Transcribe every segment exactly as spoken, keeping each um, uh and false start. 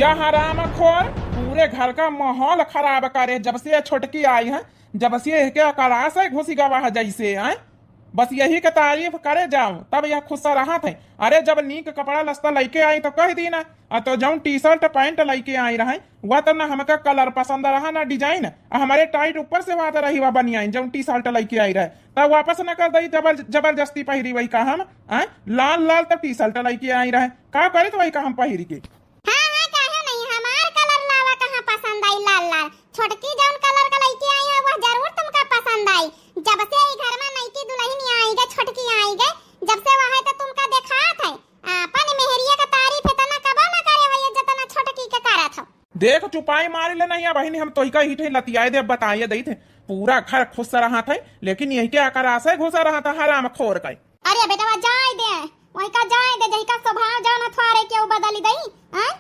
क्या हरामखोर, पूरे घर का माहौल खराब करे, जब से ये छोटकी आई है, जब से एहके अकरास है घुसी गवा है जैसे, हैं? बस यही के तारीफ करे जाओ, तब यह खुश रहत है। अरे, जब नीक कपड़ा लत्ता लइके आई तो कह दी ना, आ तो जौन T-shirt pant लइके आई रहे, वह तो ना हमका colour पसंद रहा ना design, आ हमरे tight ऊपर से बात रही वह बनियाइन जौन T-shirt लइके आई रहे, तब वापस न कर दई, जबर-, जबरदस्ती पहिरी वही का हम, हैं? लाल लाल तो T-shirt लइके आई रहे, का करे तो वही का हम पहिरी के। हाँ, हाँ, काहे नहीं? हमार colour लावा कहाँ पसंद आई लाल लाल। छोटकी जौन colour का लइके आई है, वह जरूर तुमका पसंद आई। जब से ई घर में नईकी दुलहिन आई गए, छोटकी आई गए, जब से वह है तो तुमका देखात है। आपन मेहरिया का तारीफ इतना कबो ना करे भैया, जितना छोटकी के करत हो। देख, चुपाई मारी ले नहीं, अबहिन हम तोहिका ही ठे लतियाए दे, बताइए दई थे। पूरा घर खुश रहत है, लेकिन यही के अकरास है घुसा रहत है हरामखोर का। अरे बेटवा, जाए दे, वही का जाए दे, जही का स्वभाव जौन हथवारे के उ बदली दई, हैं?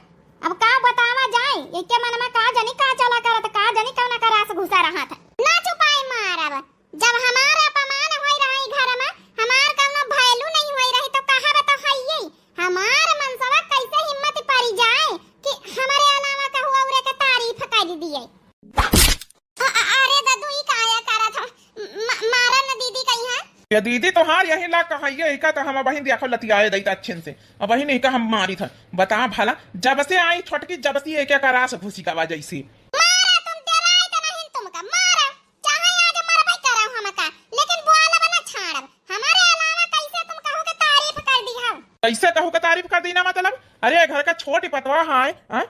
अब का बतावा जाए, एके मन में का जानी का चला करत, का जानी कौन अकरास घुसा रहत है। ना चुपाई मारब, जब हमार अपमान होई रहा ई घर में, हमार कौनो value नहीं होई रही तो कहब तो हइये। हमार मनसवा कैसे हिम्मत पड़ी जाए कि हमरे अलावा कहू औरे के तारीफ कर दिए। अ-, अ-, अरे दद्दू, ई काया करत हो? म-, मारा न दीदी कहीं है। ये दीदी तोहार यही ला कहाइए, इका तो हम अबहिन देखो लतियाए दई त अच्छे से। अबहिन इका हम मारी था। बता भला, जब से आई छोटकी, जब से एके अकरास घुसी गवा जैसे। मारा, तुम डराए तो नहीं तुमका, मारा। चाहे आज मरबे करब हमका, लेकिन बोलब ना छाड़ब। हमारे अलावा कैसे तुम कहू के तारीफ कर दी हो? कैसे कहू के तारीफ कर दी ना मतलब? अरे घर का छोटी पतवा है, हैं?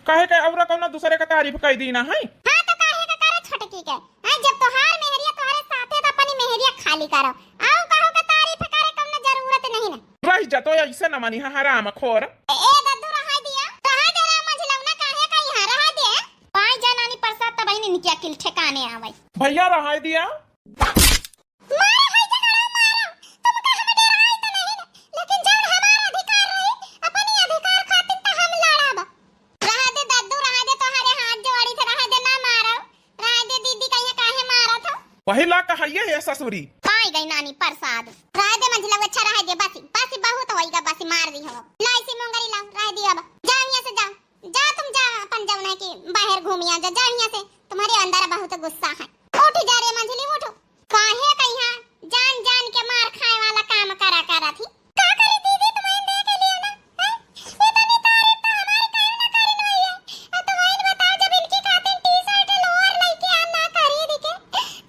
काहे के औरा कौनो दूसरे का तारीफ कर दी ना है? हाँ तो काहे के करे छोटकी के? हैं, जब तोहार मेहरिया तोहरे साथे तो अपनी मेहरिया खाली करो। आओ कहू के तारीफ करे कौनो जरूरत नहीं ना। रह जा तो ऐसे न मानी है हरामखोर। ए, ए दद्दू रहाई दिया, रहाई दे रे मंझिलौना काहे का यहाँ रहाई दे। पाई जा नानी प्रसाद तब ही निकिया किल ठिकाने आवे। भैया रहाई दिया। मारा है झगड़ा मारा, तुमका हम डराई त नहीं, लेकिन जब हमार अधिकार रही, अपनी अधिकार खातिर त हम लड़ब। रहा दे दद्दू, रहा दे, तोहरे हाथ जोड़ी थे, रहा दे, ना मारो, रहा दे दीदी, कहिया काहे मारत हो? पहिला कहइए हे ससुरी। पाई गई नानी प्रसाद। रहा दे मंझिला, अच्छा रहा दे, बसी, बसी बहुत होइगा, बसी मार दी हो। लाई सी मुंगरी लाओ, रहा दे अब। जाओ यहाँ से जाओ। जा तुम जा, अपन जौन है कि बाहर घूमिया जा, जा यहाँ से, तुम्हारे अंदर बहुत गुस्सा है। उठ जा रे मंझली, उठ। काहे कहिया जान जान के मार खाए वाला काम करा करा थी। का करी दीदी, तुम्हें दे के लिए ना, हैं? इतनी तारीफ तो हमारी काहे ना करी नहीं है। अब तुम्हें बताओ, जब इनकी खातिर T-shirt lower लेके आना खरीद के,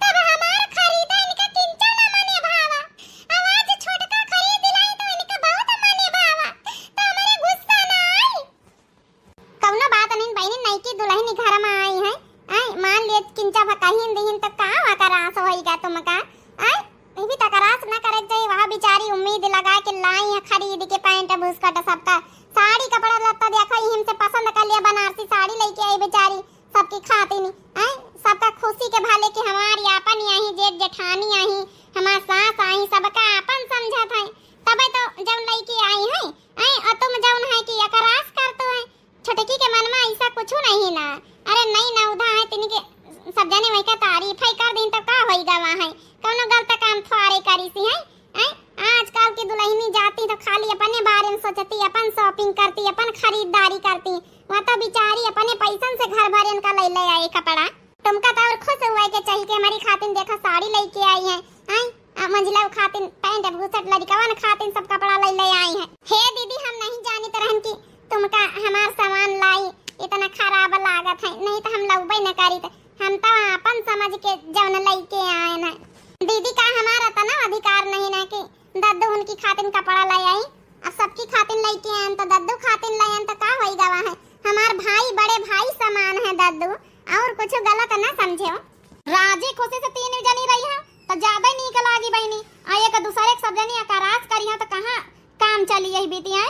तब हमार खरीदा इनका किंचा ना मने भावा। अब आज छोटका खरीद लाई तो इनका बहुत मने भावा, तो हमारे गुस्सा ना आई। कौनो बात नहीं बहिनी, नईकी दुलहिन घर में आई है, आय, मान लिए किंचा भकाहिन दिहिन तो का अकरास होइगा तुमका, आय, ये भी तकरास ना करे के चाहिए। वह बिचारी उम्मीद लगा के लाई है खरीद के पैंट बुस्कट सबका, साड़ी कपड़ा लत्ता देखो, यही से पसंद कर लिया, बनारसी साड़ी लेके आई बिचारी सबकी खातिन, आय, सबका खुशी के भाले कि हमारी आपन यही जेठ जेठानी आई, हमार सास आई, सबका आपन समझत है, तबे तो जौन लेके आई है, आय, और तुम जौन है कि अकरास करतो है। छोटकी के मन में ऐसा कुछ नहीं ना। अरे नहीं ना, उधा है, तिनके सब जने वही का तारीफ है कर दिन तो का होई गवा है, कौनो गलत काम थोड़े करी सी है। हैं? आजकल की दुलहिनी जाती तो खाली अपने बारे में सोचती, अपन shopping करती, अपन खरीदारी करती। वह तो बिचारी अपने पैसन से घर भरेन का ले ले आई कपड़ा। तुमका तो और खुश हुए के चाहिए कि हमारी खातिन देखा साड़ी लेके आई है, हैं? आ मंझिला खातिन पैंट बुशर्ट, लड़िकवन खातिन सब कपड़ा ले ले आई है। हे दीदी, हम नहीं जानित रहन कि तुमका हमार सामान लाई इतना खराब लागत है, नहीं तो हम लउबे न करित। हम तो आपन समझ के जौन लेके आए न। दीदी का हमारा इतना अधिकार नहीं ना कि दद्दू उनकी खातिन कपड़ा ले आई, अब सबकी खातिन लेके आए तो दद्दू खातिन ले आए तो का होई गवा है? हमार भाई बड़े भाई समान है दद्दू, और कुछ गलत ना समझो। राजी खुशी से तीन जनी रही है तो ज्यादा नीक लागी बहिनी, आ एक दूसरे के सब जनी अकरास करी है तो कहाँ काम चली यही बीती है?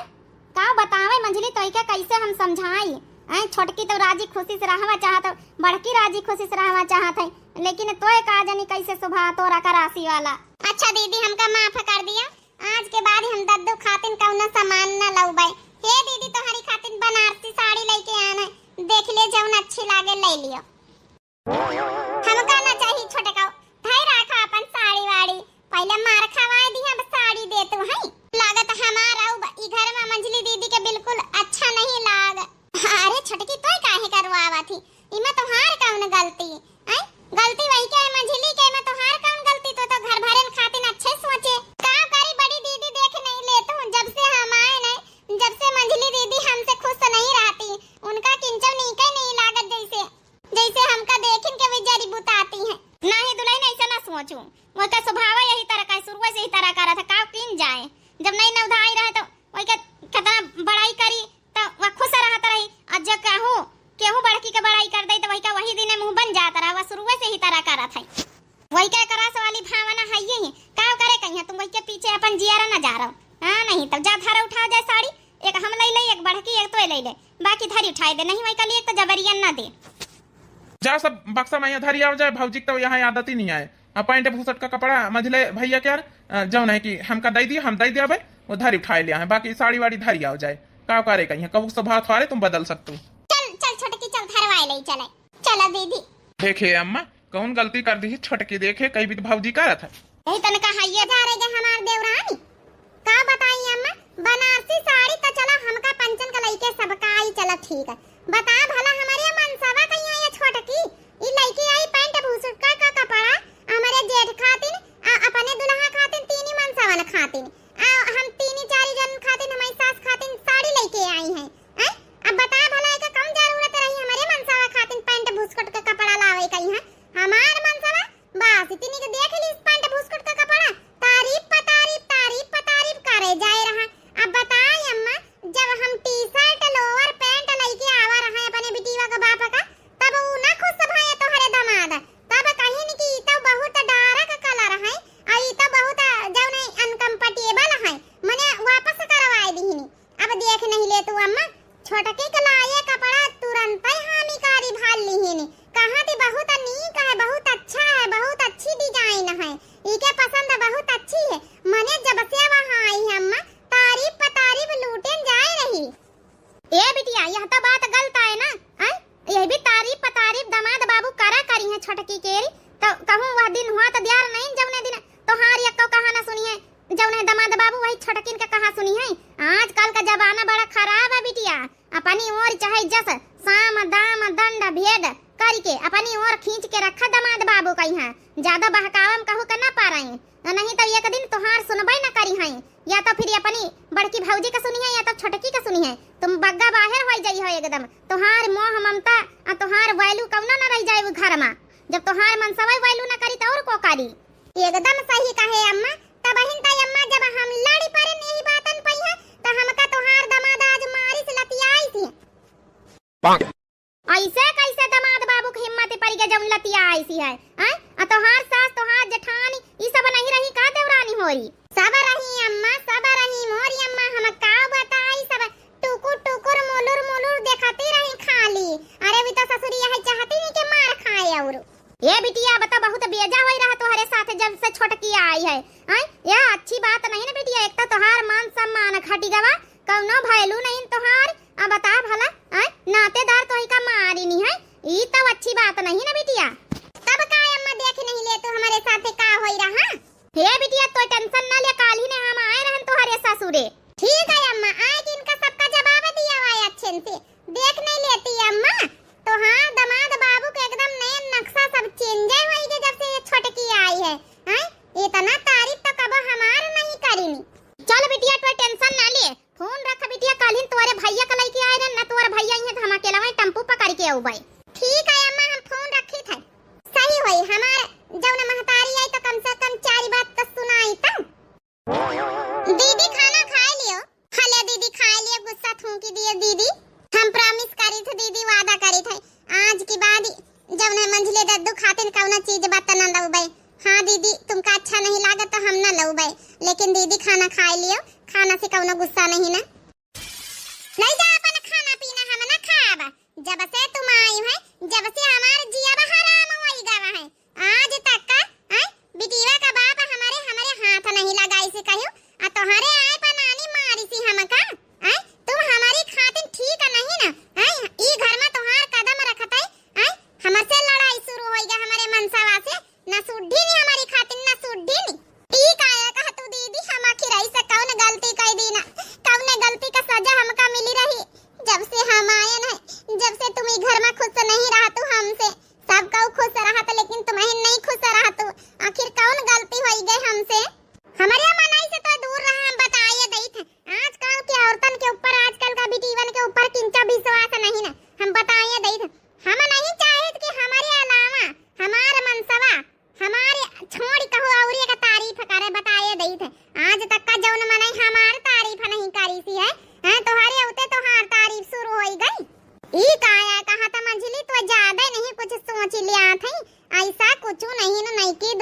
का बतावे मंझली, तोइके कैसे हम समझाई? ऐ छोटकी तो राजी खुशी से रहवा चाहत हो, बड़की राजी खुशी से रहवा चाहत है, लेकिन तोय का जानी कैसे सुभा तोरा का राशि वाला। अच्छा दीदी, हमका माफ कर दिया, आज के बाद हम दद्दू खातिन कौनो सामान न लउबे। हे दीदी, तोहरी खातिन बनारसी साड़ी लेके आना, देख ले जौन अच्छी लागे ले लियो। हमका ना चाही छोटका, धई राखा अपन साड़ी वाड़ी, पहले मार खवाए दी, अब साड़ी दे तू है। लागत हमार अउब ई घर में मंझली दीदी के बिल्कुल अच्छा नहीं लाग। अरे सोचू, वही का स्वभाव यही तरह का है, शुरुए से ही तरह का रहत है, का कीन जाए। जब नई नवधा आई रहे तो वही का कितना बड़ाई करी, तो वह खुश रहत रही। और जो केहू, केहू बड़की के बड़ाई कर दे, तो वही का वही दिने मुँह बन जात रहा, वह शुरुए से ही तरह का रहत है। वही का क्रॉस वाली भावना है यही, का करे कहिया, तुम वही के पीछे अपन जियारा न जा रहो। हाँ, नहीं तो जा धरा उठा जाए साड़ी, एक हम लइ ले, एक बड़की, एक तोय लइ ले, बाकी धरी उठाए दे, नहीं वही का लिए तो जबरियन न दे। जा सब बक्सा में यहाँ धरी आओ जाए, भौजी के तो यहाँ आदत ही नहीं आए। आ पैंट बुसट का कपड़ा मझले भैया के यार, अ, जौन है कि हमका दइ दिया, हम दइ दिया भाई, वो धरी उठाए लिया है, बाकी साड़ी वाड़ी धरी आओ जाए। का करे कहिया, कबू स्वभाव थोड़े तुम बदल सकतू। चल, चल छोटकी, चल धरवाए ले चले, चला दीदी। देखे अम्मा, कौन गलती कर दी छोटकी, देखे कई भी भौजी करत है। यही तनका हइये जा रहे हमार देवरानी। का बताई अम्मा, बनारसी साड़ी त चला हमका पंचन का लइके सबका आई, चला ठीक है। बता भला हमरे मनसवा कहिया ये छोटकी, ई लइके आई पैंट भुसुटका का कपड़ा, हमरे जेठ खातिन, आ अपने दुल्हा खातिन, तीनी मनसवन खातिन, आ हम तीनी चारी जन खातिन, हमारी सास खातिन साड़ी लइके आई हैं। हैं? अब बता भला एका कौन जरूरत रही हमरे मनसवा खातिन पैंट भुसुट का कपड़ा लावे कहिया? हमार मनसवा बस इतनी के देख ली, पैंट बुस्कुट का कपड़ा, तारीफ प तारीफ, तारीफ प तारीफ करे जाए रहा। अब बताई अम्मा, जब हम टी शर्ट, लोअर, पैंट लइके आवा रहे अपने बिटिया के बाप का, तब ऊ ना खुश भये तोहरे दामाद, तब कहिन कि ई तो बहुत डार्क कलर है, और ई तो बहुत, जौन है, अनकम्फर्टेबल है, मने वापस करवाए दिहिनी। अब देख नहीं ले तू अम्मा, छोटकी के लाए कपड़ा तुरंतै हामी कारी भाल लिहिन। कहा थी बहुत नीक है, बहुत अच्छा है, बहुत अच्छी डिजाइन है, इके पसंद बहुत अच्छी है। मने जब से वहाँ आई है अम्मा, तारीफ प तारीफ लूटेन जाए रही। ए बिटिया, यह तो बात गलत है ना, हैं? यह भी तारीफ प तारीफ दामाद बाबू करा करी है छोटकी केरी, तो कहूँ वह दिन हुआ तो द्यार नहीं जौने दिन तोहार यक्को कहा ना सुनी है, जौन है दामाद बाबू वही छोटकिन के कहा सुनी है। आजकल का जमाना बड़ा खराब है बिटिया, अपनी ओर चाहे जस साम दाम दंड भेद करके अपनी ओर खींच के रखा दामाद बाबू कहिया, ज्यादा बहकावम कहू के ना पारई, नहीं तो एक दिन तोहार सुनबे न करी है, या तो फिर अपनी बड़की भौजी का सुनी है या तो छोटकी का सुनी है। तुम बग्गा बाहर हो जाई हो एकदम, तोहार मोह ममता आ तोहार value कौनो न रह जाए वो घर में। जब तोहार मनसवा value न करी तो और को करी? एकदम सही कहे अम्मा, तबहिन त अम्मा जब हम लड़ी पड़े नहीं बातन पइहा, त हमका तोहार दामाद आज मारिस लतियाइस। ऐसे कैसे दामाद बाबू के हिम्मत पड़ गया जौन लतियाइस है, हैं? आ तोहार सास, तोहार जेठानी, ई सब नहीं रही का देवरानी होरी? सब रही अम्मा, सब रही मोरी अम्मा, हम का बताई, सब टुकुर टुकुर मुलुर मुलुर देखती रही खाली। अरे भी तो ससुरी यही चाहती नहीं कि मार खाए और ए बिटिया, बता, बहुत बेजा होई रहा तोहरे साथ जब से छोटकी आई है। आय, यह अच्छी बात नहीं ना बिटिया, एक तो तोहार मान सम्मान घटी गवा, कौनो value नहीं तोहार। अब बता भला, आय, नातेदार तोही का मारी नहीं है, ई तो अच्छी बात नहीं ना बिटिया। तब का अम्मा, देख नहीं ले तू हमारे साथ का होई रहा? हे बिटिया, तो tension ना ले, काल ही ने हम आए रहन तोहरे ससुरे। ठीक है अम्मा, आए कि इनका सबका जवाब दिया हुआ है अच्छे से। देख नहीं लेती अम्मा, तोहार दामाद बाबू के एकदम नयन नक्शा सब change होई गए जब से ये छोटकी आई है। हैं? इतना तारीफ तो कबो हमार नहीं करीनी। चल बिटिया, तो tension ना ले, फोन रख बिटिया, काल्हिन तोरे भैया के लइके आए रहे ना, तोरे भैया इहे तो हम अकेला वहीं टेम्पू पकड़ के अउबे। ठीक है अम्मा, हम फोन रखी थे। सही होई, हमार जौन महतारी आई तो कम से कम चार बात तो सुनाई तब। दीदी खाना खाए लियो। हले दीदी खाए लियो, गुस्सा थूकी दियो दीदी। हम promise करी थे दीदी, वादा करी थे, आज के बाद जौन है मंझले दद्दू खातिन कौनो चीज बत न लउबे। हाँ दीदी, तुमका अच्छा नहीं लागत तो हम न लउबे, लेकिन दीदी खाना खाए लियो, खाना से कौनो गुस्सा नहीं ना। ले जा अपन खाना पीना, हम ना खाब। जब से तुम आई है,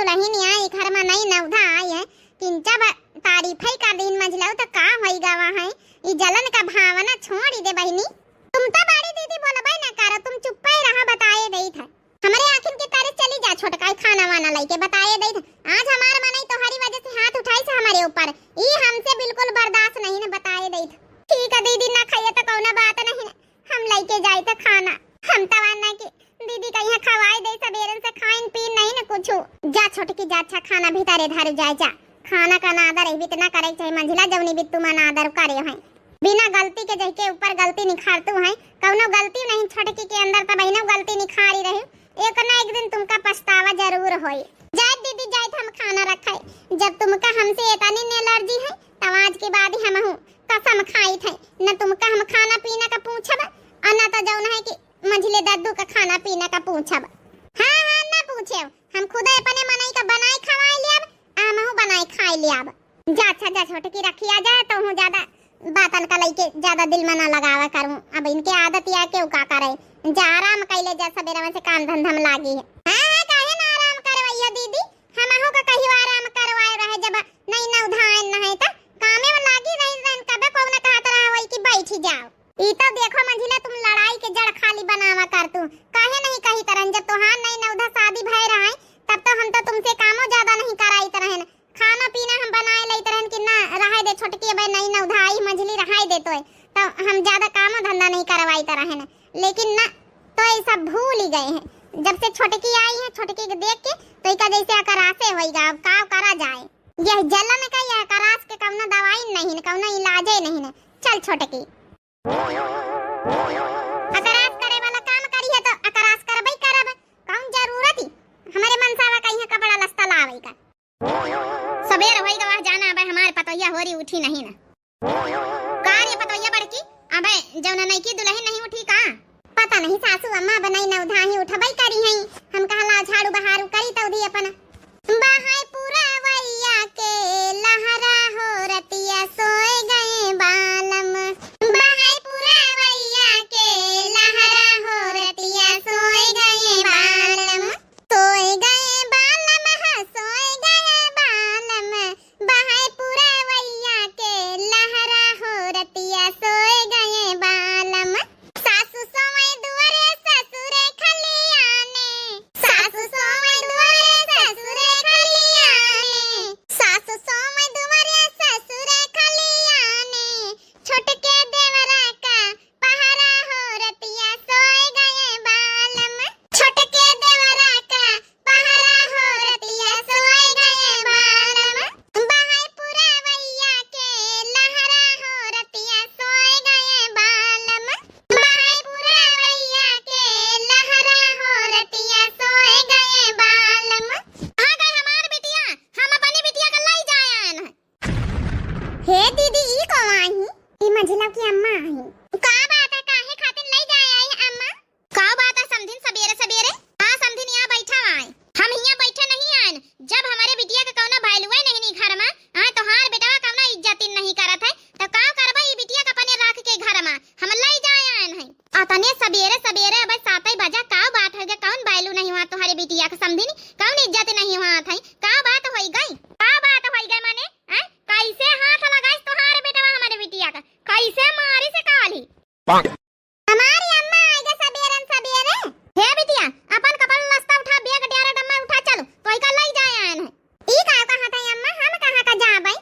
कहिन आई घर मा नई नौधा आई है, किंचा बा-, तारीफै कर दीन मझिलऊ त का होई गवा है, ई जलन का भावना छोड़ी दे बहिनी। तुम त बड़ी दीदी बोलबै न करो, तुम चुप्पै रहा, बताए देइत है। हमरे आँखिन के तरे चली जा छोटका, ई खाना वाना लइके बताए देइत है। आज हमार मनई तोहरी वजह से हाथ उठाइस हमरे ऊपर, ई हमसे बिल्कुल बर्दाश्त नहीं न, बताए देइत है। ठीक है दीदी, ना खाइए त कौनो बात नहीं न, हम लइके जाइत है खाना। हम तवा ना कि दीदी कहिया खवाई दे, सबेरन से खाइन पीन नहीं न कुछु। जा छोटकी जा, अच्छा खाना भीतरे धर जाए जा। खाना का अनादर है, इतना करे के चाही मंझिला, जौनी बित्तू मा अनादर करे है। बिना गलती के जहिके ऊपर गलती निखारतू है, कौनो गलती नहीं छोटकी के अंदर, तब इनो गलती निखारी रही। एक ना एक दिन तुमका पछतावा जरूर होई। जाइत दीदी जाइत, हम खाना रखाई। जब तुमका हमसे एतनी एलर्जी है, तब आज के बाद ही हमहू कसम खाइत है, न तुमका हम खाना पीना का पूछब, और न तो जौन है कि मंझिले दद्दू का खाना पीना का पूछब। हाँ, हाँ, ना पूछेव, हम खुदे अपने मनई का बनाए खवाए लियाब, आ हमहू बनाए खाए लियाब। जा, अच्छा, जा, छोटकी रखिया जा, तोहू ज्यादा बातन का लइके ज्यादा दिल मा ना लगावा करूँ। अब इनके आदत या केहू का करे, जा आराम कैले जा, सबेरे में से काम धंधा में लागी है। हाँ, हाँ, काहे ना आराम करवैया दीदी, हमहू का कहियो आराम करवाए रहे, जब नई नौधा आइन न है त कामे में लागी रही रहन, कबे कौन कहत रहा होई कि बैठी जाओ। ई तो देखो मंझिला, तुम लड़ाई के जड़ खाली बनावा करतू, काहे नहीं कहित रहन, जब तोहार नई नौधा शादी भय रहे, तब तो हम तो तुमसे कामो ज्यादा नहीं कराइत रहन, खाना पीना हम बनाए लेइत रहन कि ना, रहे दे छोटकी, अबे नई नौधा आई मंझिली, रहाई दे तोय, तो हम ज्यादा कामो धंधा नहीं करवाइत रहन। लेकिन ना, तो ये सब भूल ही गए हैं। जब से छोटकी आई है, छोटकी के देख के तो इका जैसे अकरासे होई गा। अब का करा जाए, यह जलन का, यह अकरास के कौनो दवाई नहीं न, कौनो इलाजे नहीं न। चल छोटकी। अकरास करे वाला काम करी है तो अकरास करबे करब, कौन जरूरत ही हमरे मनसावा कहीं कपड़ा लस्ता लावे का। सबेर होई गवा जाना, अबे हमार पतोहिया होरी उठी नहीं न। का रे पतोहिया बड़की, अबे जौन नईकी दुलहिन नहीं उठी का? पता नहीं सासू अम्मा, अबे नई नौधा ही उठबई करी हैं। हम कहला झाड़ू बहारू करी तौधी अपन। बहै पुरवैया के लहरा हो, रतिया सोए गए बालम। बहै पुरवैया के लहरा हो, रतिया सोए गए बालम। सोए गए बालम, हाँ, सोए गए बालम। बहै पुरवैया के लहरा हो, रतिया सोए गए बालम। सासु सोए दुआरे ससुरे खलियाने, सासु सोए दुआरे ससुरे खलियाने, सासु सोए दुआरे ससुरे खलियाने। छोटके देवरा का पहरा हो, रतिया सोए गए बालम। छोटके देवरा का पहरा हो, रतिया सोए गए बालम। बहै पुरवैया के लहरा हो, रतिया सोए गए बालम। बहै पुरवैया के लहरा हो, रतिया सोए गए बालम। आ गए हमार बिटिया, हम अपनी बिटिया का लई जाए आए हैं। हे दीदी, ई कौन आई? ई मंझिला की अम्मा आई। का बात है, काहे खातिर लई जाए आई अम्मा? का बात है समधिन सबेरे सबेरे? हाँ समधिन, यहाँ बैठा आए। हम हियाँ बैठे नहीं आएन। जब हमारे बिटिया का कौनो value नहीं नी घर मा, आए तोहार बेटवा कौनो इज्जतिन नहीं करत है, तो का करबा ई बिटिया का अपने राख के घर मा? हम लई जाए आएन है। अतने सबेरे सबेरे अबे सातै बजा, का बात है गे? कौन value नहीं हुआ तोहारे बिटिया का समधिन? कौन इज्जत नहीं हुआ था? का बात होई गई? का बात होई गई माने? हैं? कैसे हाथ लगाइस तोहारे बेटवा हमारे बिटिया का? कैसे मारिस काली? हमारी अम्मा आइगे सबेरन सबेरे। हे बिटिया, अपन कपड़ा लस्ता उठा, bag डेरा डम्मा उठा, चलो, तोहिका लई जाए आएन है। ई का कहत है अम्मा, हम कहाँ का जाबै?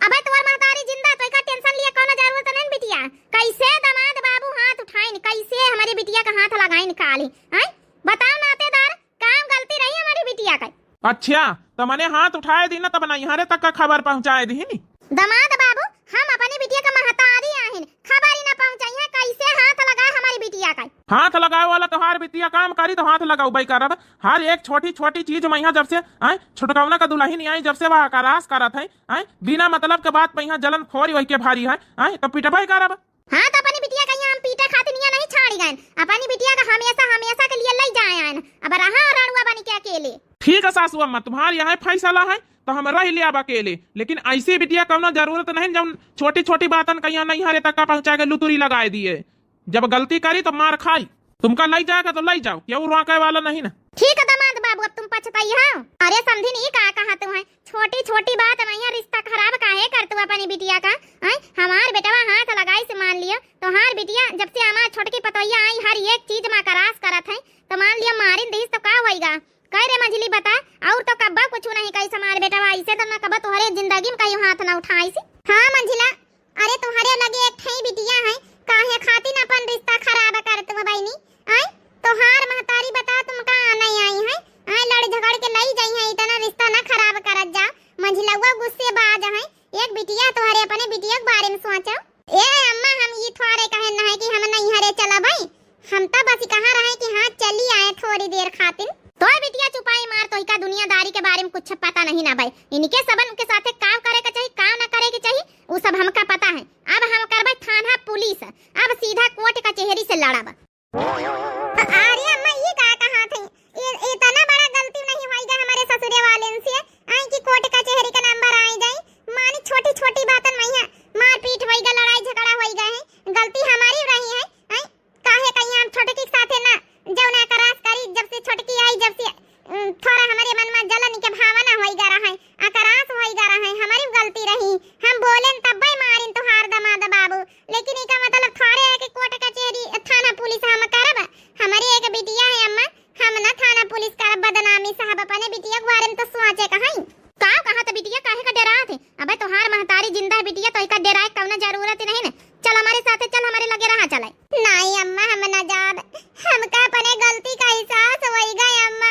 अबे तोर महतारी जिंदा, तोहिका tension लिए कौनो जरूरत नहीं बिटिया। कैसे दामाद बाबू हाथ उठाइन, कैसे हमारी बिटिया का हाथ लगाइन काली, हैं? बताओ नातेदार, का गलती रही हमारी बिटिया का? अच्छा, तो मने हाथ उठाए दी ना, तब नैहरे तक का खबर पहुँचाए दी नी। दामाद बाबू, हम अपनी बिटिया का महतारी आहिन, खबर ही ना पहुँचाई है, कैसे हाथ लगाए हमारी बिटिया का? हाथ लगाए वाला तोहार बिटिया काम करी तो हाथ लगाउबै करब। हर एक छोटी छोटी चीज मा यहाँ जब से आए छुटकौना का दुलहिन आई, जब से वह अकरास करत है, आए बिना मतलब के बात पे यहाँ जलन खोरी वही के भारी है, आए तो पिटबै करब। हाँ, तो अपनी बिटिया का यहाँ हम पीटे खातिर यहाँ नहीं छाड़ी गए। अपनी बिटिया का हमेशा, हमेशा के लिए लई जाए आएन। अब रहा रड़ुआ बन के अकेले। ठीक है सासू अम्मा, तुम्हार यहाँ फैसला है, तो हम रह लिया अब अकेले। लेकिन ऐसी बिटिया कौनो जरूरत नहीं, जौन छोटी छोटी बातन का यहाँ नैहरे तक का पहुँचा के लुतुरी लगाए दिए। जब गलती करी तो मार खाई। तुमका लई जाएगा तो लई जाओ, केहू रोके वाला नहीं ना। ठीक है दामाद अब, अब तुम पछताई हो। अरे समधिन, ई का कहा तू है? छोटी छोटी बात में यहाँ रिश्ता खराब काहे कर तू अपनी बिटिया का? हैं? हमार बेटवा हाथ लगाई से मान लियो, तोहार बिटिया जब से हमार छोटकी पतोहिया आई, हर एक चीज में करास करत है, तो मान लियो मारिन दीस तो का होइगा? कह रे मंझली बता, और तो कब्बा कुछ नहीं कही हमार बेटवा, ऐसे तो ना कब्बा तोहरे जिंदगी में कहीं हाथ ना उठाई सी। हाँ मंझिला, अरे तुम्हारे लगे एक ठई बिटिया है, काहे खातिर अपन रिश्ता खराब करत हो बहिनी? आय, तोहार महतारी बता तुमका नहीं आई है, आय लड़ झगड़ के लई जाई है, इतना रिश्ता ना खराब करत जा। मंझिलवा गुस्से बाज है, एक बिटिया तोहरे, अपने बिटिया के बारे में सोचो। ए अम्मा, हम ई थोड़े कहन है कि हम नैहरे चला भाई, हम तो बस कहा रहे कि हाँ चली आए थोड़ी देर खातिर। तो बिटिया चुपाई मार, तोहिका दुनियादारी के बारे में कुछ पता नहीं ना भाई, इनके सबन के साथे का करे के चाहिए, का ना करे के चाहिए, उ सब हमका पता है। अब हम करबे थाना पुलिस, अब सीधा कोर्ट कचहरी से लड़ब। अरे अम्मा, ये का कहा थे? ये इतना बड़ा गलती नहीं होइगा हमारे ससुरे वाले से, आई कि कोर्ट कचहरी का नंबर आई जाए। मानी छोटी छोटी बातन में यहाँ मारपीट होइगा, लड़ाई झगड़ा होइगा है, गलती हमारी रही है। आई काहे कहीं हम छोटकी के साथे ना जौन अकरास करी, जब से छोटकी आई, जब से, उम, थोड़ा हमारे मन में जलन के भावना होइगा रहा है, अकरास होइगा रहा है, हमारी गलती रही। हम बोलेन तब्बे मारिन तुहार दमाद बाबू, लेकिन इका मतलब थोड़े है कि कोर्ट कचहरी, थाना पुलिस हम करब? हमारी एक बिटिया है अम्मा, हम ना थाना पुलिस करब बदनामी साहब, अपने बिटिया के बारे में तो सोचे कहीं। का कहा तो बिटिया काहे का डरात है? अबे तोहार महतारी जिंदा है बिटिया, तो इका डराए कौनो जरूरत ही नहीं ना। चल हमारे साथे चल, हमारे लगे रहा चले। नहीं अम्मा, हम ना जाब, हमका अपने गलती का एहसास होइगा अम्मा,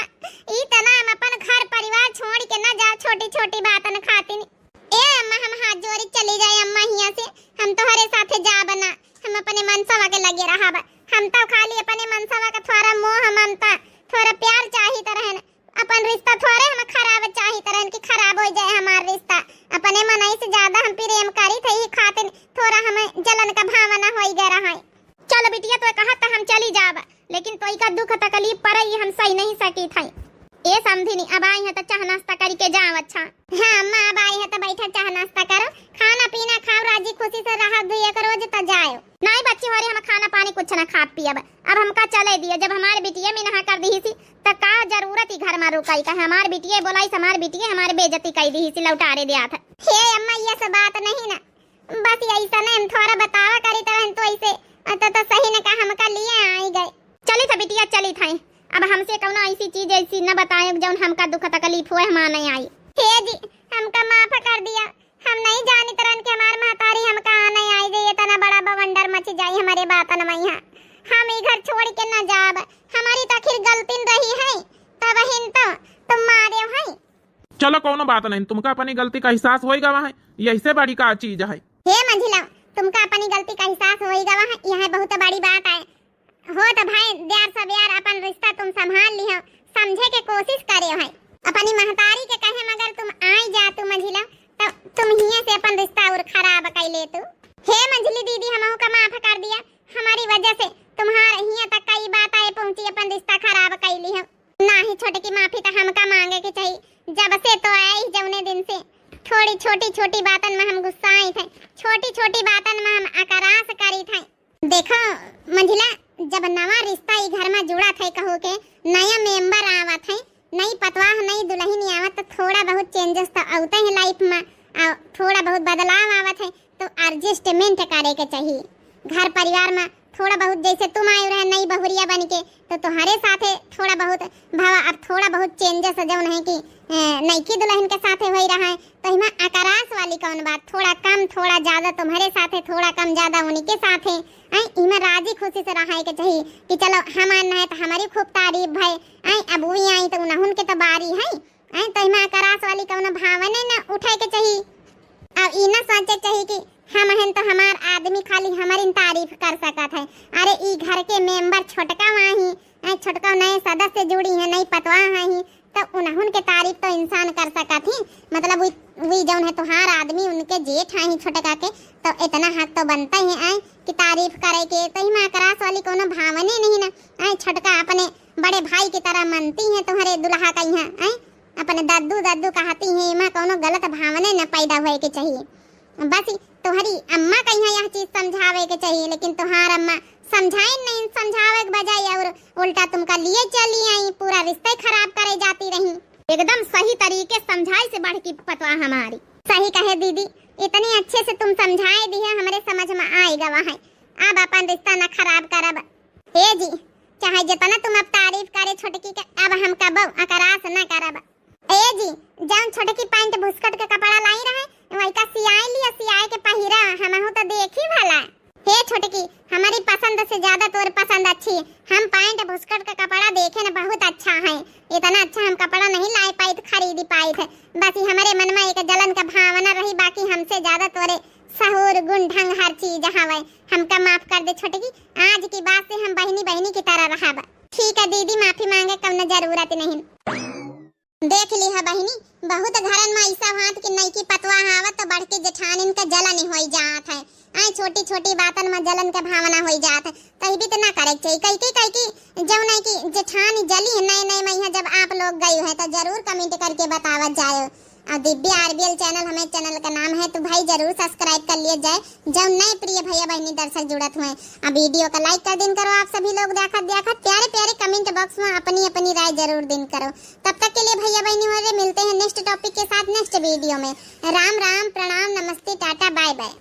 ई तना हम अपन घर परिवार छोड़ के ना जा छोटी छोटी बातन खातिर। ए अम्मा, हम हाथ जोड़ी चली जाए अम्मा हियाँ से, हम तोहरे साथे जाब ना, हम अपने मनसवा के लगे रहब। हम तो खाली अपने मनसवा का थोड़ा मोह ममता, थोड़ा प्यार चाहित रहन, अपन रिश्ता थोड़े हम खराब चाहित रहन कि खराब हो जाए हमार रिश्ता। अपने मनई से ज्यादा हम प्रेम करी थे, ही खातिर थोड़ा हमें जलन का भावना होई गए रहा है। चलो बिटिया, तो कहा तो हम चली जाब, लेकिन तोई का दुख तकलीफ पड़े, ई हम सही नहीं सकी थे। ए समधिनी, अब आई है तो चाह नाश्ता करके जाओ। अच्छा। हाँ अम्मा, अब आई है तो बैठा चाह नाश्ता करो, खाना पीना खाओ, राजी खुशी से रहा, दू एक रोज तो जाओ। नहीं बच्ची हो रे, हम खाना पानी कुछ ना खा पियब, अब हमका चले दिया। जब हमारे बिटिया में नहा कर दी सी, तो का जरूरत ही घर में रुकाई का? हमारे बिटिया बोलाई से, हमारे बिटिया हमारे बेइज्जती कर दी सी, लौटारे दिया था। हे अम्मा, ये सब बात नहीं ना, बस यही सने हम थोड़ा बतावा करी तो हम तो ऐसे, तो, तो सही ने का हमका लिए आई गए। चली था बिटिया, चली था। अब हमसे कौनो ऐसी चीज ऐसी न बताए जौन हमका दुख तकलीफ होए, हम नहीं आई। हे जी, हमका माफ कर दिया, हम नहीं जानित रहन कि हमार महतारी हमका नहीं आई जाई, इतना बड़ा बवंडर मच जाई हमारे बातन में यहाँ। हम ई घर छोड़ के न जाब, हमारी तो आखिर गलती रही है, तब हिन तो तुम मारे है। चलो, कौनो बात नहीं, तुमका अपनी गलती का एहसास होई गवा है, यही से बड़ी का चीज है। हे मंझिला, तुमका अपनी गलती का एहसास होई गवा है, यह बहुत बड़ी बात है। हो तो भाई, द्यार सब यार, अपन रिश्ता तुम संभाल लिहो, समझे के कोशिश करे है। अपनी महतारी के कहे मगर तुम आई जा तू मंझिला, तो तुम हिये से अपन रिश्ता और खराब कर ले तू। हे मंझली दीदी, हमहू का माफ कर दिया, हमारी वजह से तुम्हारे हियां तक कई बात आए पहुंची, अपन रिश्ता खराब कर लिहो। नाही छोटकी, माफी तो हमका मांगे के चाहिए। जब से तो आई जौने दिन से थोड़ी छोटी छोटी बातन में हम गुस्साई थे, छोटी छोटी बातन में हम अकरास करी थे। देखो मंझिला, जब नवा रिश्ता ई घर में जुड़ा थे, कहो के नया मेंबर आवत है, नई पतवाह, नई दुल्हन आवत, तो थोड़ा बहुत चेंजेस तो आते हैं लाइफ में, और थोड़ा बहुत बदलाव आवत है। तो एडजस्टमेंट करे के चाहिए। घर परिवार में थोड़ा बहुत, जैसे तुम आए रहे नई बहुरिया बन के, तो तुम्हारे साथे थोड़ा बहुत भावा, अब थोड़ा बहुत चेंजेस जौन है कि, ए, नईकी दुल्हन के साथे होई रहा है, तो इमा अकरास वाली कौन बात? थोड़ा कम, थोड़ा ज्यादा तुम्हारे साथे, थोड़ा कम ज्यादा उनके साथे, हैं, इमा राजी खुशी से रहे के चाहिए कि चलो हम आन है तो हमारी खूब तारीफ भय, हैं, अब वही आई तो उन्हन के तो बारी है, हैं, तो इमा अकरास वाली कौनो भावने न उठे के चाहिए। अब ई न सोचे के चाहिए कि हम हन तो हमार आदमी खाली हमारी तारीफ कर सकत है। अरे, ई घर के मेंबर छोटका वहाँ ही, हैं, छोटका नए सदस्य जुड़ी हैं, नई पतवाह हैं ही, तो उन्हन के तारीफ तो इंसान कर सकत ही। मतलब वी, वी जौन है तुहार आदमी, उनके जेठ हैं ही छोटका के, तो इतना हक तो बनता ही है कि तारीफ करे के। तो इमा अकरास वाली कौनो भावने नहीं ना, हैं, छोटका अपने बड़े भाई की तरह मनती हैं तुम्हारे दुल्हा का यहाँ, हैं, अपने दद्दू दद्दू कहती हैं, इमा कौनो गलत भावने न पैदा होए के चाहिए। बस तोहरी अम्मा का यहाँ यह चीज समझावे के चाहिए, लेकिन तोहार अम्मा समझाइन नहीं, समझावे के बजाय और उल्टा तुमका लिए चली आई, पूरा रिश्ता ही खराब करे जाती रही। एकदम सही तरीके समझाई से बढ़ की पतवा हमारी। सही कहे दीदी, इतनी अच्छे से तुम समझाए दी है, हमरे समझ में आए गवा है। अब अपन रिश्ता न खराब करब। ए जी, चाहे जितना तुम अब तारीफ करे छोटकी के, अब हम कबो अकरास न करब। ए जी, जौन छोटकी पैंट बुस्कट के कपड़ा लाई रहे, वही का सियाए लिया, सियाए के पहिरा, हमहू तो देखी भला। हे छोटकी, हमारी पसंद से ज्यादा तोर पसंद अच्छी। हम पैंट बुस्कट का कपड़ा देखे न, बहुत अच्छा है। इतना अच्छा हम कपड़ा नहीं लाई पाइत, खरीदी पाइत। बस ही हमारे मन में एक जलन का भावना रही, बाकी हमसे ज्यादा तोरे सहूर, गुण, ढंग, हर चीज हवे। हमका माफ कर दे छोटकी, आज की बाद से हम बहिनी बहिनी की तरह रहब। ठीक है दीदी, माफी मांगे कौनो जरूरत नहीं। देख ली है बहिनी, बहुत घरन में ऐसा होत कि नईकी पतवा आवत तो बड़की जेठानिन का जलन होई जात है। आए छोटी छोटी बातन में जलन के भावना होई जात है, तही भी तो ना करे के चाहिए। कई की, कई की जौन है कि जेठानी जली है नए नए में, यहाँ जब आप लोग गई है तो जरूर कमेंट करके बतावत जाए। और दिव्या आरबीएल चैनल हमें चैनल का नाम है, तो भाई जरूर सब्सक्राइब कर लिए जाए, जौन नए प्रिय भैया बहिनी दर्शक जुड़त हुए। अब वीडियो का लाइक कर दिन करो आप सभी लोग, देखत देखत प्यारे प्यारे कमेंट बॉक्स में अपनी अपनी राय जरूर दिन करो। तब तक के लिए भैया बहिनी हो रे, मिलते हैं नेक्स्ट टॉपिक के साथ नेक्स्ट वीडियो में। राम राम, प्रणाम, नमस्ते, टाटा, बाय बाय।